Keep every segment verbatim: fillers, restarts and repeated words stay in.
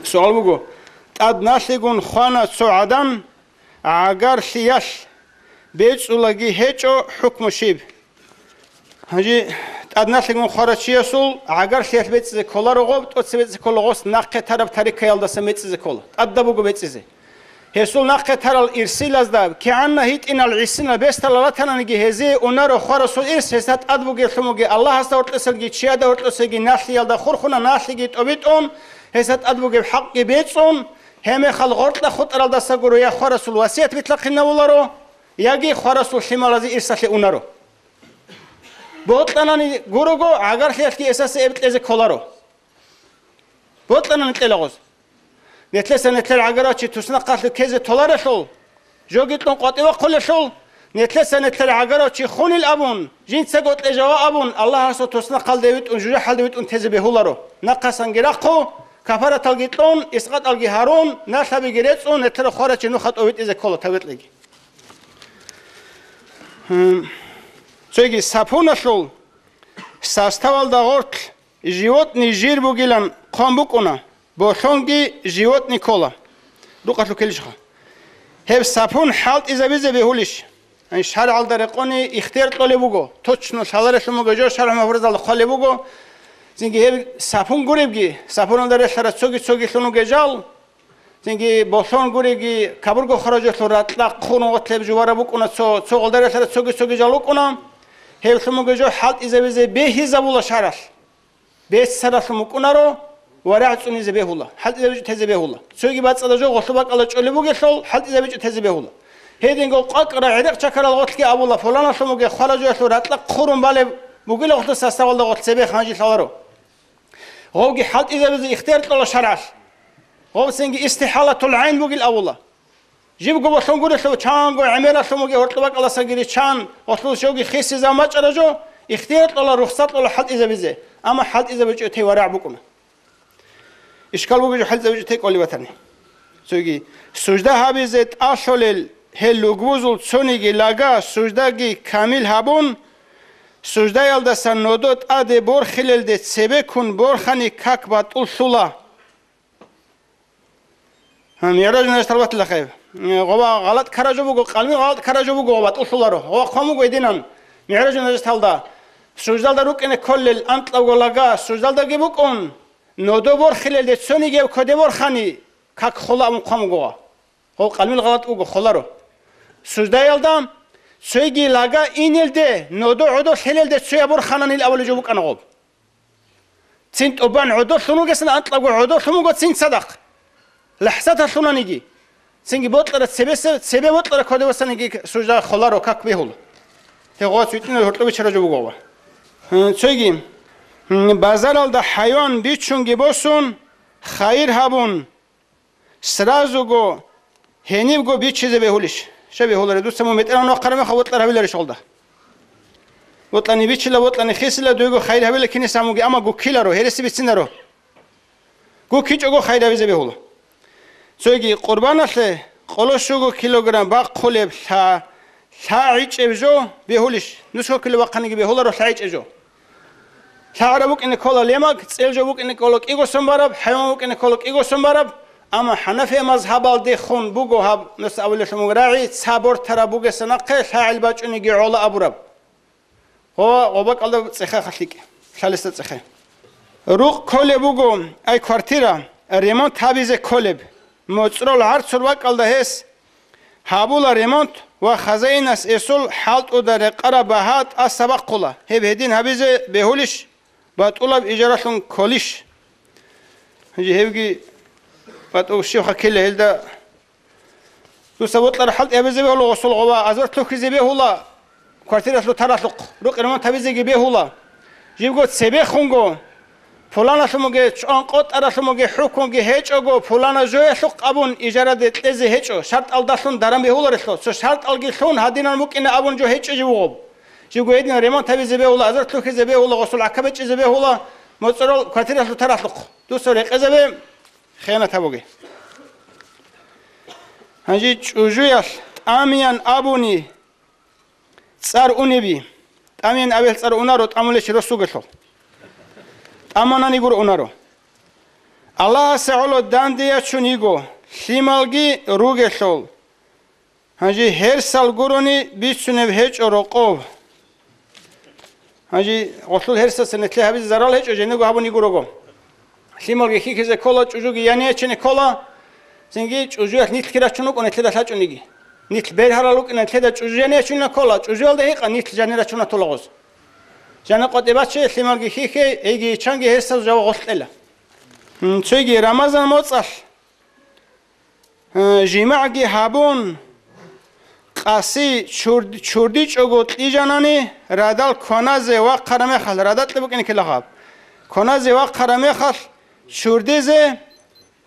Суал буго, тӀад налъигун хвана цо гӀадан, гӀагарлъиялъ бецӀулаги гьечӀо, хӀукму щиб? Гьанже тӀад налъигун хварав чиясул гӀагарлъиялъ бецӀизе кколаро гъоб, тӀоцебе бецӀизе ккола гъос нахъе тараб тарикаялдаса бецӀизе ккола. ТӀадаб буго бецӀизе. Гьесул нахъе тарал ирсилазда кигӀанна гьитӀинал гӀисинал бесдал ратананиги гьезие унаро хварасул ирс, гьесда тӀад бугеблъун бугеб Аллагьасда гьоркьосаги чияда гьоркьосаги налъиялда хурхуна, налъиги тӀобитӀун, гьесда тӀад бугеб хӀакъги бецӀун, гьеб мехалъ гъоркьа хутӀаралдаса гуро я хварасул васият битӀахъинавуларо, яги хварасул лъималазе ирсалъе унаро. Бокьанани гурого, гӀагарлъиялъги эсасе эб кьезе кколаро. Бокьанани кьела гъоз. Нилъеца нилъер гӀагарав чи туснахъалъув ккезе толарелъул, жоги кьун къватӀивахъулелъул, нилъеца нилъер гӀагарав чи хунил абун, жинцаго кьежава абун, Аллагьасул туснахъалде витӀун, жужахӀалде витӀун тезе бегьуларо. Нахъасанги рахъу, кафараталги кьун, искъатӀалги гьарун, налъабиги рецӀун, нилъер хварав чи нухда тӀовитӀизе ккола тавбикьиги. Гьум. Цоги сапуналъул составалда гъоркь животный жир бугилан хъван букӀуна, болъонги животный ккола. Рукъалъул ккелищха? Гьеб сапун хӀалтӀизабизе бегьулищ? Гьанже шаргӀалда рекъони ихтияр кьолеб буго, точно лъаларелъун буго жо, шаргӀ мафразалда хъвалеб буго. Цинги гьеб сапун гуребги, сапуналда релълъарал цоги-цогилъун вугел жал, цинги болъон гуреги, кабурго хварав жоялъул ракьа хъун гъотлеб жувараб букӀуна цо, цо гъолда релълъарал цоги-цоги жал рукӀуна. Гьеб лъун буго жо хӀалтӀизабизе бегьизабула шаргӀалъ. Беццаралъун букӀунаро ва рагӀ цӀунизе бегьула, хӀалтӀизабичӀо тезе бегьула. Цоги бацӀцӀадаб жо гъолъул бакӀалда чӀолеб бугелъул, хӀалтӀизабичӀо тезе бегьула. Гьединго къвакӀара гӀерекъ чакарал гъотлъги абула, фуланалъун бугеб хварав жоялъул ракьа хъурун балеб бугила гъолъул составалда гъолъ цебе ханжи лъаларо. Гъовги хӀалтӀизабизе ихтияр кьола шаргӀалъ. Гъовцинги истихӀалатул гӀайн бугил абула. Жибго болъон гурелъул чанго гӀемералъун бугеб гьоркьоб бакӀалдасаги риччан, гъолъул жоги хисизаб мачӀара жо, ихтияр кьола, рухсат кьола хӀалтӀизабизе, амма хӀалтӀизабичӀо тей варагӀ букӀуна. Ишкал бугеб жо хӀалтӀизабичӀо тей кӀолеб батани. Цоги, сужда гьабизе тӀалъулел гьел лугбузул цониги лага суждаги камил гьабун, суждаялдаса нодо тӀаде борхилелде цебеккун борхани как батӀуллъула. Гьа, МигӀражул нажат гьалбатилахъе. Гъова гъалатӀ ккараб жо буго, къалмил гъалатӀ ккараб жо буго, гъова тӀулъуларо. Гъова хъван буго гьединан. МигӀражул нажаталда суждалда рукӀине кколел анкьабго лага суждалдаги букӀун, нодо борхилелде цониги гьеб кодеб борхани, как хола абун хъван буго гъова. Гъов къалмил гъалатӀ буго, холаро. Суждаялда цойги лага инелде, нодо гӀодо лъелелде цояб борхананил абулеб жо букӀана гъоб. Цин тӀубан гӀодолъун вугесин, анкьабго гӀодолъун вуго цин цадахъ. ЛахӀзаталъунаниги, цинги бокьараб цебесеб, цебе бокьараб кодобе васаниги сужда холаро, как бегьула. Гьев гъоц витӀинал гьоркьоб бичараб жо буго гъова. Гьин, цойги, гьин, базаралда хӀайван бичунги босун, хайир гьабун, сразуго гьенибго бичизе бегьулищ? Щай бегьулареб? Дуца мун бетӀергьан вахъараб мехалъ, вокьар гьавиларищ гъолда? Вокьани бичила, вокьани хисила, дуего хайир гьавила киниса муги, амма гуккиларо, гьереси бицинаро. ГуккичӀого хайир гьавизе бегьула. Цойги къурбаналъе къоло щуго килограмм бахъулеб лъа, лъа гӀичӀеб жо бегьулищ? Нусго кило бахъаниги бегьуларо лъа гӀичӀеб жо. ЛъагӀараб букӀине ккола лемаг, цӀел жо букӀине ккола кӀиго сон бараб, хӀайван букӀине ккола кӀиго сон бараб, амма ХӀанафия мазгьабалдехун буго гьаб, нуса абулелъун буго рагӀи, ца бортараб бугеса нахъе лъагӀел бачӀунеги гӀола абураб. Гъо, гъо бакӀалда цӀехеха лъикӀ, лъалесда цӀехе. Рукъ кколеб буго, ай квартира, ремонт гьабизе кколеб. МоцӀрол гӀарцул бакӀалда гьес гьабула ремонт ва хазаинас эсул хӀалтӀуда рекъараб багьа тӀаса бахъула, гьеб гьедин гьабизе бегьулищ, батӀулаб ижаралъун кколищ? Гьебги батӀу щибха ккела гьелда. Дуца вокьар хӀалтӀи гьабизе бегьула, гъосул гъова азбар лъухьизе бегьула, квартиралъул таралъухъ рукъ ремонт гьабизеги бегьула. Жибго цебехунго, пуланалъумуге чӀван къотӀаралъумуге хӀукмуги гьечӀого, пулана жоялъухъ абун ижараде кьезе гьечӀо, шартӀалдалъун даран бегьуларелъул, цо шартӀалги лъун гьадинан букӀина абун жо гьечӀо жив гъоб. Жибго гьедин ремонт гьабизе бегьула, азбар лъухьизе бегьула, гъосул гӀака бечӀизе бегьула, моцӀрол квартиралъул таралъухъ. Дуца рекъезабе, хиянат гьабуге. Гьанже чӀужуялъ тӀамиян абуни цӀар унеби. ТӀамиян абиялъ цӀар унаро, тӀамулев чи рос вугелъул. ТӀаманани гуро унаро. Аллагьасе гӀоло данде ячун йиго, лъималги ругелъул. Гьанже гьерсал гурони бицунеб гьечӀо рокъов. Гьанже гъолъул гьерсаца нилъее гьабизе зарал гьечӀо, жинего гьабун йиго рого. Лъималги хьихьизе ккола, чӀужуги яни ячине ккола, цинги чӀужуялъ нилъги рачун рукӀун нилъеда лъачӀониги. Нилъ бергьарал рукӀина нилъеда чӀужу яни ячунина ккола, чӀужуялда гьикъа нилъ жанир рачун ратула гъоз. Жана къватӀибаччи лъималги хьихьей, гьейги иччанги гьерсаз жава гъолъ кьела. М, цоги Рамазан моцӀалъ, э, жимагӀги гьабун, къаси чурд-, чурдичӀого кьижанани, радал кваназе вахъараб мехалъ, радакье букӀине ккела гьаб. Кваназе вахъараб мехалъ чурдизе,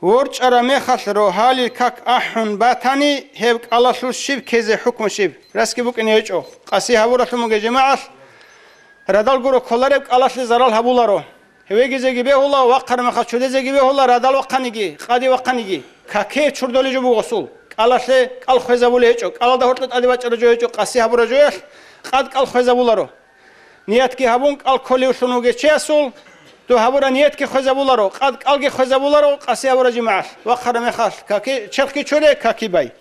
ворчӀараб мехалъ рогьалил как ахӀун батани, гьеб кӀалалъул щиб ккезе хӀукму щиб? Расги букӀине гьечӀо. Къаси гьабуралъун бугеб жимагӀалъ радал гуро кколареб кӀалалъе зарал гьабуларо. Гьевегизеги бегьула, вахъараб мехалъ чудезеги бегьула, радал вахъаниги, къаде вахъаниги. Каке чурдолей жо буго гъосул. КӀалалъе кӀал хвезабулей гьечӀо, кӀалалда гьоркьоб тӀаде бачӀараб жо гьечӀо, къаси гьабураб жоялъ къад кӀал хвезабуларо. Ниятги гьабун, кӀал кколевлъун вугев чиясул, дов гьабураб ниятги хвезабуларо, къад кӀалги хвезабуларо, къаси гьабураб жимагӀалъ. Вахъараб мехалъ каки, черхги чуре, каки бай.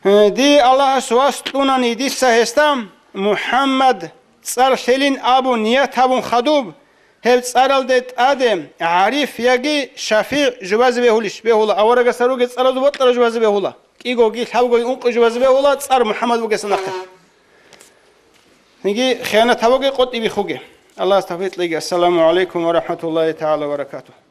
Э, дие Аллагьас вас кьунани дица гьесда, МухӀаммад цӀар лъелин абун ният гьабун хадуб, гьеб цӀаралде тӀаде гӀариф яги шафигӀ жубазе бегьулищ? Бегьула, аварагасда ругел цӀаразул бокьарав жубазе бегьула. КӀигоги, лъабгоги, ункъо жубазе бегьула, цӀар МухӀаммад бугесда нахъе. Цинги хиянат гьабуге, къотӀи бихуге. Аллагьас тавфикъ кьеги. Ассаламу гӀалайкум ва рахӀматуллагьи тагӀала ва баракатугь.